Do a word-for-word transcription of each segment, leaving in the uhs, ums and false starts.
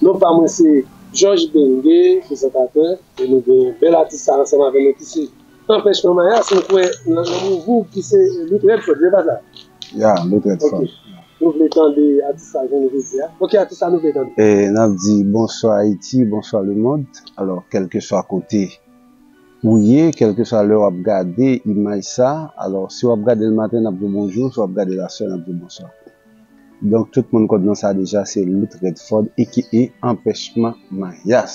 Non pa mwen se George Benge, prezantatè, e nou gen bèl atis sa ansanm avè nou ki se Anpèchman Mayas, nou kwè nan, nan mouvou ki se Louth Redford, se pa sa? Ya, Louth Redford. Ok. Nou vle tande atis sa jounen jodi a. Ok, atis sa nou vle tande. E n ap di bonswa Ayiti, bonswa lemonn. Alò, kèlkeswa kote ou ye, kèlkeswa lè w ap gade imaj sa, alò, si w ap gade l maten, n ap di w bonjou, si w ap gade l aswè, n ap di w bonswa. Donk, tout moun konn non sa deja, se Louth Redford, aka Anpèchman Mayas.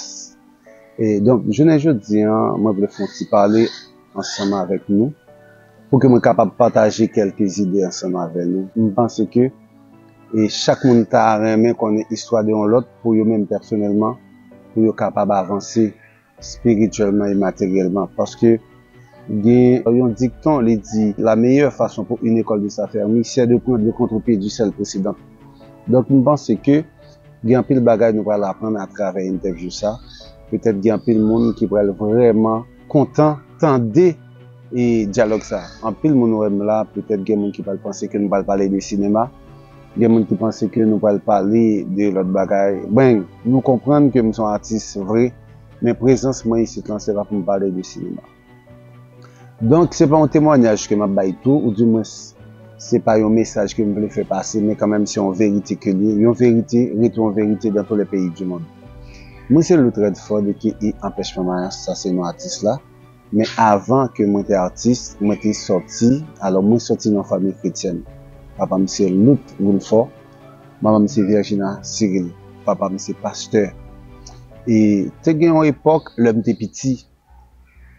E donk, jounen jodi a, mwen vle fè yon ti pale ansanm avèk nou, pou ke mwen kapab pataje kèlke zide ansanm avè nou. M panse ke, e chak moun ta renmen konnen istwa de yon lòt pou yo menm pèsonèlman, pou yo kapab avanse espirityèlman e materyèlman. Paske gen yon dikton, li di, la meilleure façon pour une école de s'affermir, c'est de prendre le contre-pied du sel précédent. Donk, m panse ke gen anpil bagay nou pral aprann atravè entèvyou sa. Petèt gen anpil moun ki pral vrèman kontan tande e dyalòg sa. Anpil moun wè m la, petèt gen moun ki pral panse ke nou pral pale de sinema. Gen moun ki panse ke nou pral pale de lòt bagay. Bon, nou konprann ke m se yon atis vre, men prezans mwen isit lan, se pa pou m pale de sinema. Donk, se pa yon temwayaj ke m ap bay tou, oudimwens, se pa yon mesaj ke m vle fè pase, men kanmenm se yon verite ke l ye. Yon verite rete yon verite dans tous les pays du monde. Mwen se Louth Redford, aka Anpèchman Mayas, sa se non atis la. Men avan ke mwen te atis, mwen te sòti, alò mwen sòti nan fanmi kretyèn. Papa m se Louth Wilfort, manman m se Virginia Cyril, papa m se pastè. E te gen yon epòk, lè m te piti,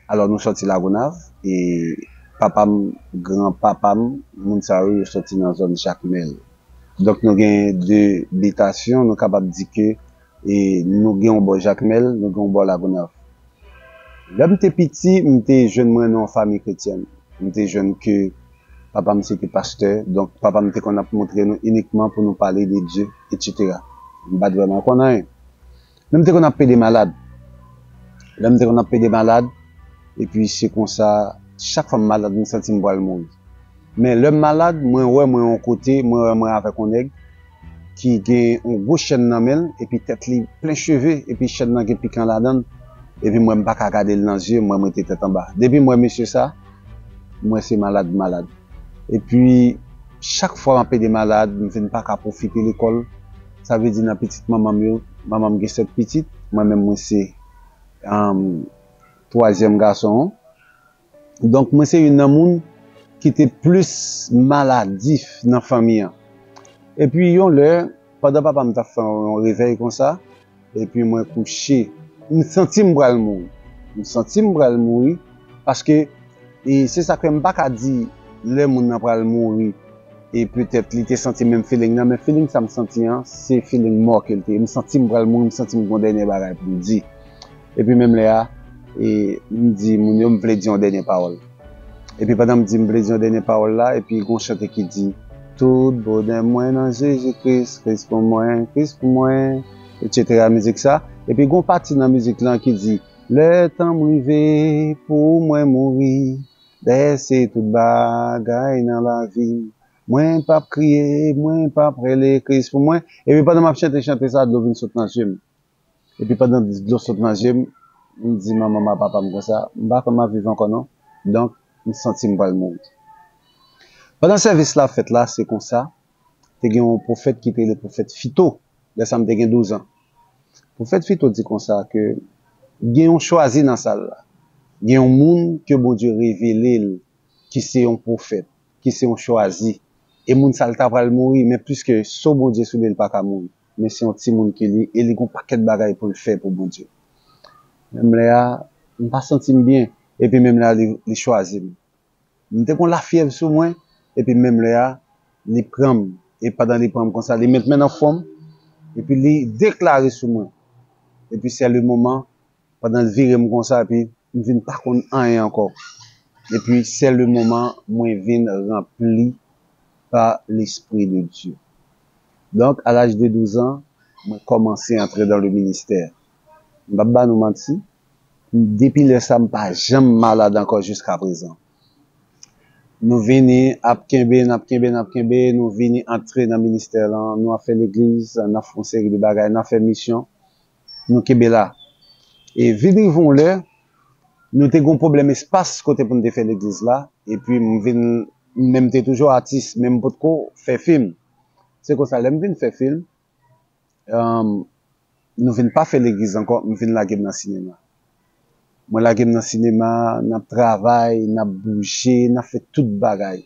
alò nou sòti Lagonav, e papa m, gran papa m, moun sa yo, yo sòti nan zòn Jakmèl. Donk nou gen de bitasyon, nou kapab di ke, e nou gen yon bò Jakmèl, nou gen yon bò Lagonav. Lè m te piti, m te jwenn mwen nan yon fanmi kretyèn. M te jwenn ke papa m se te pastè, donk papa m te konn ap montre nou inikman pou nou pale de Dye, etsetera. M pa t vrèman konn anyen. Men m te konn ap pede malad. Lè m te konn ap pede malad, epi se konsa, chak fwa m malad, m santi m pral mouri. Men lè m malad, mwen wè mwen yon kote, mwen wè mwen avèk yon nèg ki gen yon gwo chèn nan men l, epi tèt li plen cheve, epi chèn nan gen pikan ladan l, epi mwen m pa ka gade l nan zye, mwen m rete tèt anba. Depi m wè mesye sa, mwen se malad, malad. Epi, chak fwa m ap pede malad, m vin pa ka pwofite lekòl. Sa vle di nan pitit manman m yo, manman m gen sèt pitit, mwen menm mwen se, um, twazyèm gason an. Donk, mwen se youn nan moun ki te plis maladif nan fanmi an. Epi, yon lè, pandan papa m t ap fè yon revèy konsa, epi mwen kouche, m santi m pral mouri. M santi m pral mouri, paske, e se sa k fè m pa ka di lè moun nan pral mouri, e petèt li te santi menm feeling nan, men feeling sa m santi an, se feeling mò ke l te ye. M santi m pral mouri, m santi m gon dènye bagay pou m di. Epi menm lè a, e, m di moun yo, m vle di yon dènye pawòl. Epi pandan m di m vle di yon dènye pawòl la, epi gon chante ki di, tout bonè mwen nan Jezi Kris, Kris pou mwen, Kris pou mwen, etsetera, mizik sa. Epi gon pati nan mizik lan ki di, lè tan m rive pou mwen mouri, dèyè se tout bagay nan lavi m, mwen p ap kriye, mwen p ap rele, Kris pou mwen. Epi pandan m ap chante chante sa, dlo vin sot nan zye m. Epi pandan dlo sot nan zye m, m di manman m ak papa m konsa, m pa kwè m ap viv ankò non. Donk, m santi m pral mouri. Pandan sèvis la ap fèt la, se konsa, te gen yon pwofèt ki te rele pwofèt Fito. Lè sa m te gen douz an. Pwofèt Fito di konsa ke gen yon chwazi nan sal la. Gen yon moun ke Bondye revele l ki se yon pwofèt, ki se yon chwazi. E moun sa l ta pral mouri, men piske so Bondye sou li, l pa ka mouri. Men se yon timoun ke li, e li gon pakèt bagay pou l fè pou Bondye. Menm lè a, m pa santi m byen, epi menm lè a, li, li chwazi m. M te gon lafyèv sou mwen, epi menm lè a, li pran m. E pandan li pran m konsa, li met men nan fwon m, epi li deklare sou mwen. Epi se le moman, pandan l vire m konsa, epi m vin pa konn anyen ankò. Epi se le moman mwen vin ranpli pa Lespri de Dye. Donk, a laj de douz an, mwen kòmanse antre dan le ministè. M p ap ba nou manti, depi lè sa, m pa janm malad ankò jiska prezan. Nou vini ap kenbe, n ap kenbe, n ap kenbe, nou vini antre nan ministè lan, nou ap fè legliz, n ap fè yon seri de bagay, n ap fè misyon. Nou kenbe la. E vin rive yon lè, nou te gen yon pwoblèm espas kote pou n te fè legliz la. Epi m vin, men m te toujou atis, men m potko fè fim. Se konsa, lè m vin fè fim, um, nou vin pa fè legliz ankò, m vin lage m nan sinema. Mwen lage m nan sinema, n ap travay, n ap bouje, n ap fè tout bagay.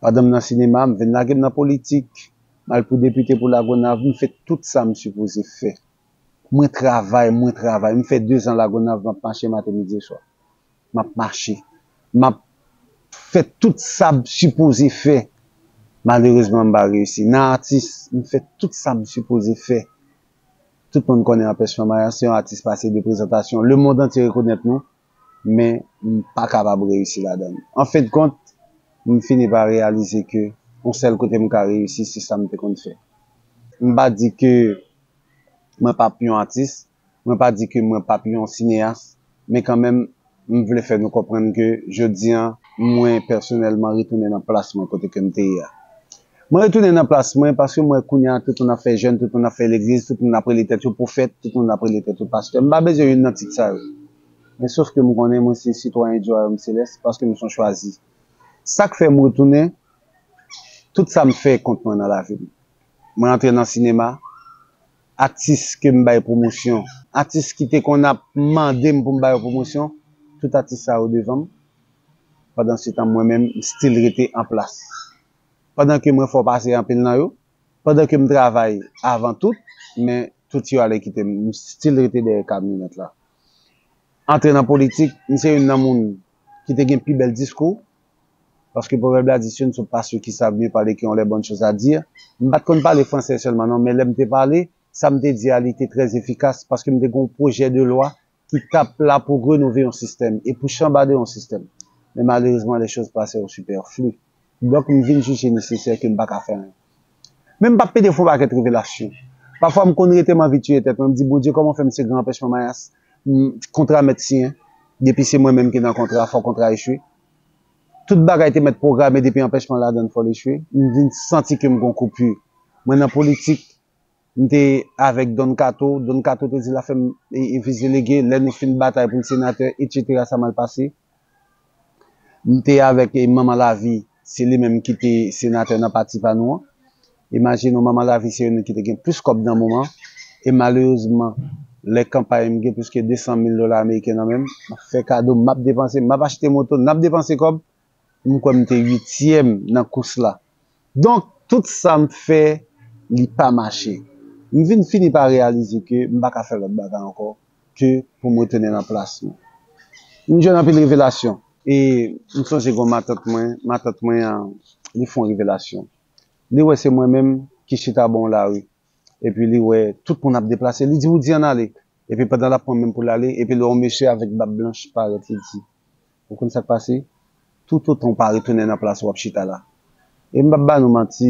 Pandan m nan sinema, m vin lage m nan politik, m al pou depite pou Lagonav, m fè tout sa m sipoze fè. Mwen travay, mwen travay, m fè dezan Lagonav, m ap mache maten, midi e swa. M ap mache. M ap fè tout sa m sipoze fè. Malerezman, m pa reyisi. Nan atis, m fè tout sa m sipoze fè. Tout moun konnen Anpèchman Mayas se yon atis pase de prezantasyon. Lemonn antye rekonèt nou, men m pa kapab reyisi ladan l. An fen de kont, m fini pa reyalize ke yon sèl kote m ka reyisi, se sa m te konn fè. M pa di ke mwen p ap yon atis, mwen pa di ke mwen p ap yon sineyas, men kanmenm, m vle fè nou konprann ke jodi a, mwen pèsonèlman retounen nan plas mwen kote ke m te ye a. Mwen retounen nan plas mwen paske m wè kounye a tout moun ap fè jèn, tout moun ap fè legliz, tout moun ap rele tèt yo pwofèt, tout moun ap rele tèt yo pastè. M pa bezwen youn nan tit sa yo. Men sof ke m konnen mwen se sitwayen di Wayòm Selès paske m se yon chwazi. Sa k fè m retounen, tout sa m fè kont mwen nan lavi m. Mwen antre nan sinema, atis ke m bay pwomosyon, atis ki te konn ap mande m pou m ba yo pwomosyon, tout atis sa yo devan m. Pandan se tan, mwen menm, m still rete an plas. Pandan ke mwen fè w pase anpil nan yo, pandan ke m travay avan tout, men tout yo ale kite m, m still rete dèyè kamyonèt la. Antre nan politik, m se youn nan moun ki te gen pi bèl diskou, paske pwovèb la di, ce ne sont pas ceux qui savent mieux parler qui ont les bonnes choses à dire. M pa t konn pale fransè sèlman non, men lè m te pale, sa m te di a, li te trè efikas, paske m te gen yon pwojè de lwa ki t ap la pou renove yon sistèm e pou chanbade yon sistèm. Men malerezman, les choses passèrent au superflu. Donk, m vin jije nesesè ke m pa ka fè anyen. Men m p ap pede fè yon pakèt revelasyon. Pafwa, m konn rete, m anvi tiye tèt mwen. M di, Bondye, kòman fè m se gran Anpèchman Mayas? M, kontra mèt siyen. Depi se mwen menm ki nan kontra, fò kontra echwe. Tout bagay te mèt pwograme depi anpèchman ladan l, fò l echwe. M vin santi ke m gon koupi. Mwen nan politik, m te avèk Don Kato. Don Kato te di l ap fè m e, e vis delege. Lè nou fin batay pou l senatè, etsetera, sa mal pase. M te avèk e, Manman Lavi, se li menm ki te senatè nan pati pa nou an. Imajine w, Manman Lavi se youn ki te gen plis kòb nan moman. E malerezman, lè kanpay, m gen plis ke de san mil dola ameriken nan men m. M ap fè kado, m ap depanse, m ap achte moto, n ap depanse kòb. M kwè m te uityèm nan kous la. Donk, tout sa m fè, li pa mache. M vin fini pa reyalize ke m pa ka fè lòt bagay ankò ke pou m retounen nan plas mwen. M jwenn anpil revelasyon. E m sonje gon matant mwen, matant mwen an, li fè yon revelasyon. Li wè se mwen menm ki chita bò yon lari. Epi li wè tout moun ap deplase. Li di, Woody, ann ale. Epi pandan l ap pran men m pou l ale, epi l wè yon mesye avèk bab blanch parèt, li di, ou konn sa k pase? Toutotan w pa retounen nan plas ou ap chita la. E m p ap ba nou manti,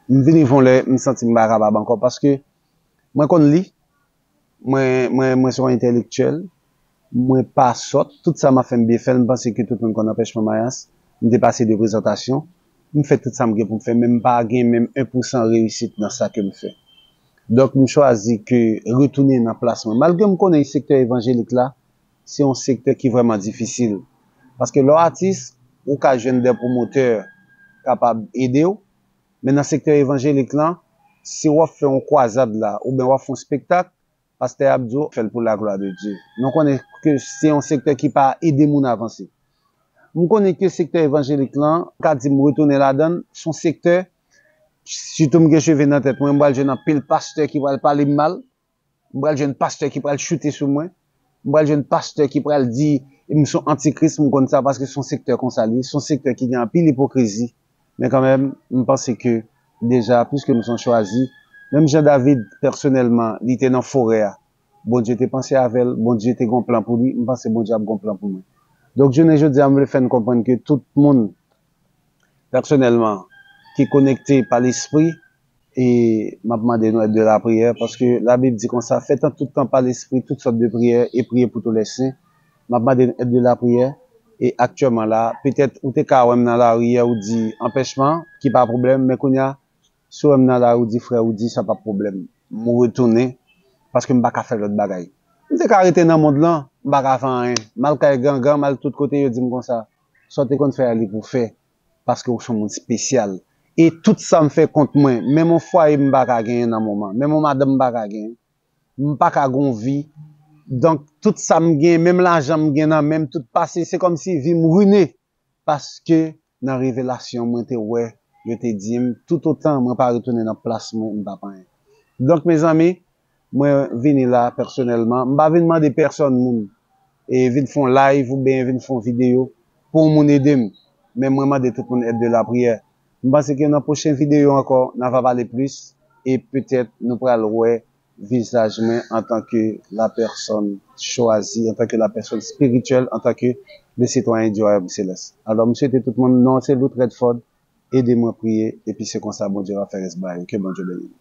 m vin rive yon lè, m santi m pa kapab ankò, paske mwen konn li, mwen, mwen, mwen se yon entèlektyèl, mwen pa sòt, tout sa m ap fè m byen fè l, m panse ke tout moun konn Anpèchman Mayas, m te pase de prezantasyon, m fè tout sa m gen pou m fè, men m pa gen menm en pousan reyisit nan sa ke m fè. Donk, m chwazi ke retounen nan plas mwen. Malgre m konnen sektè evanjelik la, se yon sektè ki vrèman difisil. Paske lè w atis, ou ka jwenn de pwomotè kapab ede w, men nan sektè evanjelik lan, si w ap fè yon kwazad la, oubyen w ap fè yon spektak, pastè a ap di w, fè l pou la glwa de Dye. Nou konnen ke se yon sektè ki pa ede moun avanse. M konnen ke sektè evanjelik lan, ka di m retounen ladan l, se yon sektè, sitou m gen cheve nan tèt mwen, m pral jwenn anpil pastè ki pral pale m mal, m pral jwenn pastè ki pral choute sou mwen, m pral jwenn pastè ki pral di m se yon antikris, m konn sa paske se yon sektè konsa li ye, se yon sektè ki gen anpil ipokrizi. Men kanmenm, m panse ke deja, piske m se yon chwazi, menm jan David, pèsonèlman, li te nan forè a, Bondye te panse avè l, Bondye te gon plan pou li, m panse Bondye ap gon plan pou mwen. Donk, jounen jodi a, m vle fè n konprann ke tout moun, pèsonèlman, ki konekte pa lespri, e m ap mande nou èd de lapriyè, paske Labib di konsa, faites en tout temps par l'esprit toutes sortes de prières et priez pour tous les saints. M ap mande nou èd de lapriyè, e aktyèlman la, petèt ou te ka wè m nan lari yè, ou di anpèchman, ki pa pwoblèm, men kounye a, si w wè m nan lari, ou di frè, ou di sa pa pwoblèm. M retounen, paske m pa ka fè lòt bagay. M te ka rete nan mond lan, m pa ka fè anyen. M al kay gangan, m al tout kote, yo di m konsa, sa w te konn fè a, li pou fè, paske ou se yon moun espesyal. E tout sa m fè kont mwen, menm yon fwaye m pa ka genyen nan moman, menm yon madanm m pa ka genyen, m pa ka gen yon vi. Donk, tout sa m gen, menm lajan m gen nan men m, tout pase, se kòmsi vi m rine. Paske nan revelasyon mwen te wè, yo te di m, toutotan mwen pa retounen nan plas mwen, m p ap anyen. Donk, mezanmi, mwen vini la pèsonèlman. M pa vin mande pèsòn moun e vin fè yon live oubyen vin fè yon videyo pou yon moun ede m. Men mwen mande tout moun èd de lapriyè. M panse ke nan pwochen videyo ankò, n a va pale plis e petèt nou pral wè vizaj mwen antanke lapèsòn chwazi, antanke lapèsòn espirityèl, antanke le sitwayen du Royaume Céleste. Alò, m swete tout moun, non, se Lout Redford, ede mwen priye, epi se konsa Bondye va fè rès bagay yo. Ke Bondye beni nou.